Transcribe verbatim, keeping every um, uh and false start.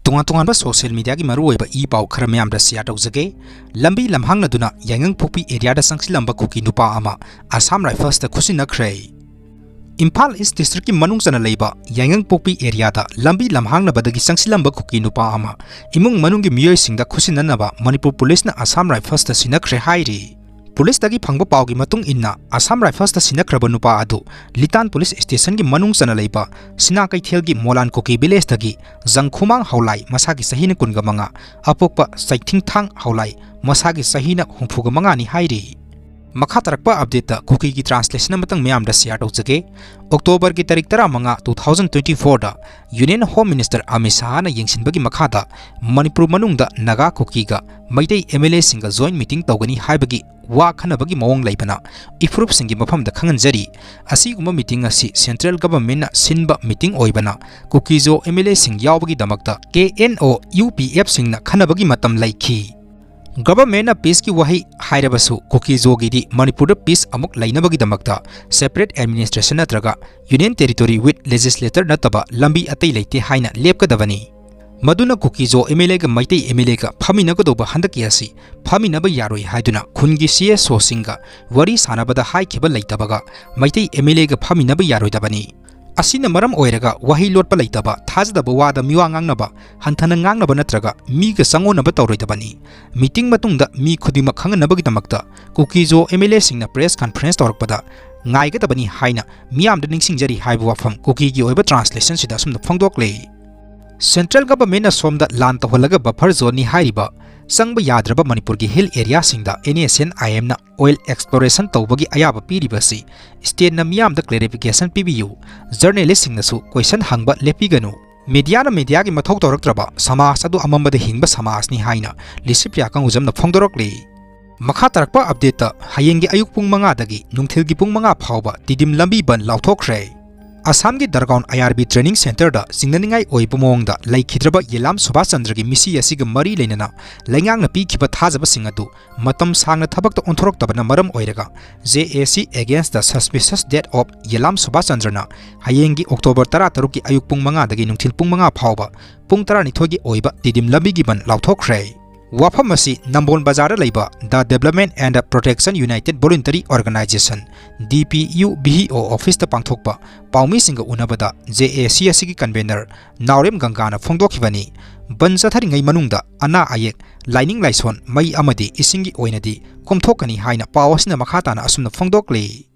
ꯇꯣꯉꯥꯟ ꯇꯣꯉꯥꯟꯕ social mediaꯒꯤ ꯃꯔꯨꯑꯣꯏꯕ ꯏ ꯄꯥꯎ ꯈꯔ ꯃꯌꯥꯝꯗ share ꯇꯧꯖꯒꯦ꯫ ꯂꯝꯕꯤ ꯂꯝꯍꯥꯡꯅꯗꯨꯅ ꯌꯥꯏꯉꯪꯄꯣꯛꯄꯤ areaꯗ ꯆꯪꯁꯤꯜꯂꯝꯕ ꯀꯨꯀꯤ ꯅꯨꯄꯥ ꯑꯃ ꯑꯁꯥꯝ Riflesꯇ ꯈꯨꯠꯁꯤꯟꯅꯈ꯭ꯔꯦ꯫ ꯏꯝꯐꯥꯜ East Districtꯀꯤ ꯃꯅꯨꯡ ꯆꯟꯅ ꯂꯩꯕ ꯌꯥꯏꯉꯪꯄꯣꯛꯄꯤ areaꯗ ꯂꯝꯕꯤ ꯂꯝꯍꯥꯡꯅꯕꯗꯒꯤ ꯆꯪꯁꯤꯜꯂꯝꯕ ꯀꯨꯀꯤ ꯅꯨꯄꯥ ꯑꯃ ꯏꯃꯨꯡ ꯃꯅꯨꯡꯒꯤ ꯃꯤꯑꯣꯏꯁꯤꯡꯗ ꯈꯨꯠꯁꯤꯟꯅꯅꯕ ꯃꯅꯤꯄꯨꯔ ꯄꯨꯂꯤꯁꯅ ꯑꯁꯥꯝ Riflesꯇ ꯁꯤꯟꯅꯈ꯭ꯔꯦ ꯍꯥꯏꯔꯤ꯫ ꯄꯨꯂꯤꯁꯇꯒꯤ ꯐꯪꯕ ꯄꯥꯎꯒꯤ ꯃꯇꯨꯡ ꯏꯟꯅ, ꯑꯁꯥꯝ Riflesꯇ ꯁꯤꯟꯅꯈ꯭ꯔꯕ ꯅꯨꯄꯥ ꯑꯗꯨ ꯂꯤꯇꯥꯟ ꯄꯨꯂꯤꯁ ꯁ꯭ꯇꯦꯁꯟꯒꯤ ꯃꯅꯨꯡ ꯆꯟꯅ ꯂꯩꯕ ꯁꯤꯅꯥ ꯀꯩꯊꯦꯜꯒꯤ ꯃꯣꯂꯥꯟ ꯀꯨꯀꯤ ꯚꯤꯂꯦꯖꯇꯒꯤ ꯖꯪꯈꯨꯃꯥꯡ ꯍꯥꯎꯂꯥꯏ, ꯃꯁꯥꯒꯤ ꯆꯍꯤꯅ ꯀꯨꯟꯒ ꯃꯉꯥ, ꯑꯄꯣꯛꯄ ꯆꯩꯊꯤꯡꯊꯥꯡ ꯍꯥꯎꯂꯥꯏ, ꯃꯁꯥꯒꯤ ꯆꯍꯤꯅ ꯍꯨꯝꯐꯨꯒ ꯃꯉꯥꯅꯤ ꯍꯥꯏꯔꯤ꯫ ꯃꯈꯥ ꯇꯥꯔꯛꯄ updateꯇ ꯀꯨꯀꯤꯒꯤ translation ꯑꯃꯇꯪ ꯃꯌꯥꯝꯗ share ꯇꯧꯖꯒꯦ꯫ Octoberꯒꯤ ꯇꯥꯔꯤꯛ ꯇꯔꯥꯃꯉꯥ, two thousand twenty fourꯗ Union Home Minister Amit ꯁꯥꯍꯅ ꯌꯦꯡꯁꯤꯟꯕꯒꯤ ꯃꯈꯥꯗ ꯃꯅꯤꯄꯨꯔ ꯃꯅꯨꯡꯗ ꯅꯥꯒꯥ, ꯀꯨꯀꯤꯒ ꯃꯩꯇꯩ MLAꯁꯤꯡꯒ joint meeting ꯇꯧꯒꯅꯤ ꯍꯥꯏꯕꯒꯤ ꯋꯥ ꯈꯟꯅꯕꯒꯤ ꯃꯑꯣꯡ ꯂꯩꯕꯅ ꯏꯐꯨꯔꯨꯞꯁꯤꯡꯒꯤ ꯃꯐꯝꯗ ꯈꯪꯍꯟꯖꯔꯤ꯫ ꯑꯁꯤꯒꯨꯝꯕ meeting ꯑꯁꯤ central governmentꯅ ꯁꯤꯟꯕ meeting ꯑꯣꯏꯕꯅ ꯀꯨꯀꯤꯖꯣ MLAꯁꯤꯡ ꯌꯥꯎꯕꯒꯤꯗꯃꯛꯇ KNO UPFꯁꯤꯡꯅ ꯈꯟꯅꯕꯒꯤ ꯃꯇꯝ ꯂꯩꯈꯤ꯫ Governmentꯅ peaceꯀꯤ ꯋꯥꯍꯩ ꯍꯥꯏꯔꯕꯁꯨ, ꯀꯨꯀꯤꯖꯣꯒꯤꯗꯤ ꯃꯅꯤꯄꯨꯔꯗ peace ꯑꯃꯨꯛ ꯂꯩꯅꯕꯒꯤꯗꯃꯛꯇ separate administration ꯅꯠꯇ꯭ꯔꯒ Union Territory with Legislature ꯅꯠꯇꯕ ꯂꯝꯕꯤ ꯑꯇꯩ ꯂꯩꯇꯦ ꯍꯥꯏꯅ ꯂꯦꯞꯀꯗꯕꯅꯤ꯫ ꯃꯗꯨꯅ ꯀꯨꯀꯤꯖꯣ MLAꯒ ꯃꯩꯇꯩ MLAꯒ ꯐꯝꯃꯤꯟꯅꯒꯗꯧꯕ ꯍꯟꯗꯛꯀꯤ ꯑꯁꯤ ꯐꯝꯃꯤꯟꯅꯕ ꯌꯥꯔꯣꯏ ꯍꯥꯏꯗꯨꯅ ꯈꯨꯟꯒꯤ CSOꯁꯤꯡꯒ ꯋꯥꯔꯤ ꯁꯥꯟꯅꯕꯗ ꯍꯥꯏꯈꯤꯕ ꯂꯩꯇꯕꯒ ꯃꯩꯇꯩ MLAꯒ ꯐꯝꯃꯤꯟꯅꯕ ꯌꯥꯔꯣꯏꯗꯕꯅꯤ꯫ ꯑꯁꯤꯅ ꯃꯔꯝ ꯑꯣꯏꯔꯒ ꯋꯥꯍꯩ ꯂꯣꯠꯄ ꯂꯩꯇꯕ, ꯊꯥꯖꯗꯕ ꯋꯥꯗ ꯃꯤꯋꯥ ꯉꯥꯡꯅꯕ, ꯍꯟꯊꯅ ꯉꯥꯡꯅꯕ ꯅꯠꯇ꯭ꯔꯒ ꯃꯤꯒ ꯆꯉꯣꯟꯅꯕ ꯇꯧꯔꯣꯏꯗꯕꯅꯤ꯫ Meeting ꯃꯇꯨꯡꯗ ꯃꯤ ꯈꯨꯗꯤꯡꯃꯛ ꯈꯪꯍꯟꯅꯕꯒꯤꯗꯃꯛꯇ ꯀꯨꯀꯤꯖꯣ MLAꯁꯤꯡꯅ press conference ꯇꯧꯔꯛꯄꯗ ꯉꯥꯏꯒꯗꯕꯅꯤ ꯍꯥꯏꯅ ꯃꯤꯌꯥꯝꯗ ꯅꯤꯡꯁꯤꯡꯖꯔꯤ ꯍꯥꯏꯕ ꯋꯥꯐꯝ ꯀꯨꯀꯤꯒꯤ ꯑꯣꯏꯕ translationꯁꯤꯗ ꯑꯁꯨꯝꯅ ꯐꯣꯡꯗꯣꯛꯂꯤ꯫ Central governmentꯅ ꯁꯣꯝꯗ ꯂꯥꯟ ꯇꯧꯍꯜꯂꯒ buffer zoneꯅꯤ ꯍꯥꯏꯔꯤꯕ ꯆꯪꯕ ꯌꯥꯗ꯭ꯔꯕ ꯃꯅꯤꯄꯨꯔꯒꯤ hill areaꯁꯤꯡꯗ NSCN-IMꯅ oil exploration ꯇꯧꯕꯒꯤ ꯑꯌꯥꯕ ꯄꯤꯔꯤꯕꯁꯤ stateꯅ ꯃꯤꯌꯥꯝꯗ clarification ꯄꯤꯕꯤꯌꯨ, journalistꯁꯤꯡꯅꯁꯨ question ꯍꯪꯕ ꯂꯦꯞꯄꯤꯒꯅꯨ, mediaꯅ mediaꯒꯤ ꯃꯊꯧ ꯇꯧꯔꯛꯇ꯭ꯔꯕ ꯁꯃꯥꯖ ꯑꯗꯨ ꯑꯃꯝꯕꯗ ꯍꯤꯡꯕ ꯁꯃꯥꯖꯅꯤ ꯍꯥꯏꯅ ꯂꯤꯁꯤꯄ꯭ꯔꯤꯌꯥ ꯀꯪꯒꯨꯖꯝꯅ ꯐꯣꯡꯗꯣꯔꯛꯂꯤ꯫ ꯃꯈꯥ ꯇꯥꯔꯛꯄ updateꯇ ꯍꯌꯦꯡꯒꯤ ꯑꯌꯨꯛ ꯄꯨꯡ ꯃꯉꯥꯗꯒꯤ ꯅꯨꯡꯊꯤꯜꯒꯤ ꯄꯨꯡ ꯃꯉꯥ ꯐꯥꯎꯕ ꯇꯤꯗꯤꯝ ꯂꯝꯕꯤ ꯕꯟ ꯂꯥꯎꯊꯣꯛꯈ꯭ꯔꯦ꯫ ꯑꯁꯥꯝꯒꯤ ꯗꯔꯒꯥꯎꯟ ꯑꯥꯏ ꯑꯥꯔ ꯕꯤ ꯇ꯭ꯔꯦꯅꯤꯡ ꯁꯦꯟꯇꯔꯗ ꯆꯤꯡꯅꯅꯤꯡꯉꯥꯏ ꯑꯣꯏꯕ ꯃꯑꯣꯡꯗ ꯂꯩꯈꯤꯗ꯭ꯔꯕ ꯌꯦꯂꯥꯝ ꯁꯨꯕꯥꯁ ꯆꯟꯗ꯭ꯔꯒꯤ ꯃꯤꯁꯤ ꯑꯁꯤꯒ ꯃꯔꯤ ꯂꯩꯅꯅ ꯂꯩꯉꯥꯛꯅ ꯄꯤꯈꯤꯕ ꯊꯥꯖꯕꯁꯤꯡ ꯑꯗꯨ ꯃꯇꯝ ꯁꯥꯡꯅ ꯊꯕꯛꯇ ꯑꯣꯟꯊꯣꯔꯛꯇꯕꯅ ꯃꯔꯝ ꯑꯣꯏꯔꯒ J A C Against the Suspicious Death of Yelam Subhash Chandraꯅ ꯍꯌꯦꯡꯒꯤ ꯑꯣꯛꯇꯣꯕꯔ ꯇꯔꯥꯇꯔꯨꯛꯀꯤ ꯑꯌꯨꯛ ꯄꯨꯡ ꯃꯉꯥꯗꯒꯤ ꯅꯨꯡꯊꯤꯜ ꯄꯨꯡ ꯃꯉꯥ ꯐꯥꯎꯕ ꯄꯨꯡ ꯇꯔꯥꯅꯤꯊꯣꯏꯒꯤ ꯑꯣꯏꯕ ꯇꯤꯗꯤꯝ ꯂꯝꯕꯤꯒꯤ ꯕꯟ ꯂꯥꯎꯊꯣꯛꯈ꯭ꯔꯦ꯫ ꯋꯥꯐꯝ ꯑꯁꯤ ꯅꯝꯕꯣꯜ ꯕꯖꯥꯔꯗ ꯂꯩꯕ The Development and Protection United Voluntary Organization, D P U B O officeꯇ ꯄꯥꯡꯊꯣꯛꯄ ꯄꯥꯎꯃꯤꯁꯤꯡꯒ ꯎꯅꯕꯗ J A C ꯑꯁꯤꯒꯤ convener ꯅꯥꯎꯔꯦꯝ ꯒꯪꯒꯥꯅ ꯐꯣꯡꯗꯣꯛꯈꯤꯕꯅꯤ꯫ ꯕꯟ ꯆꯠꯊꯔꯤꯉꯩ ꯃꯅꯨꯡꯗ ꯑꯅꯥ ꯑꯌꯦꯛ, ꯂꯥꯏꯅꯤꯡ ꯂꯥꯏꯁꯣꯟ, ꯃꯩ ꯑꯃꯗꯤ ꯏꯁꯤꯡꯒꯤ ꯑꯣꯏꯅꯗꯤ ꯀꯣꯝꯊꯣꯛꯀꯅꯤ ꯍꯥꯏꯅ ꯄꯥꯎ ꯑꯁꯤꯅ ꯃꯈꯥ ꯇꯥꯅ ꯑꯁꯨꯝꯅ ꯐꯣꯡꯗꯣꯛꯂꯤ꯫